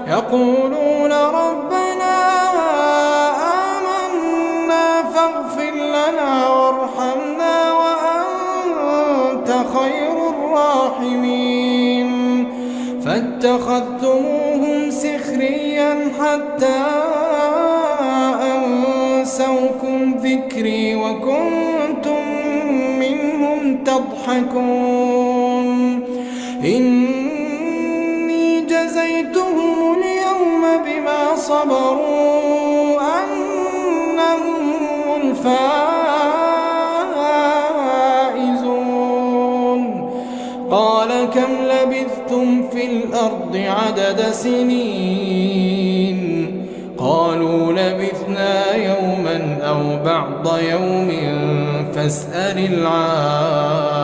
يقولون ربنا آمنا فاغفر لنا وارحمنا وأنت خير الراحمين. فاتخذتموهم سخريا حتى أنسوكم ذكري وكنتم منهم تضحكون. إني جزيتهم اليوم بما صبروا أنهم هم الفائزون. قال كم لبثتم في الأرض عدد سنين؟ قالوا لبثنا يوما أو بعض يوم فاسأل العادين.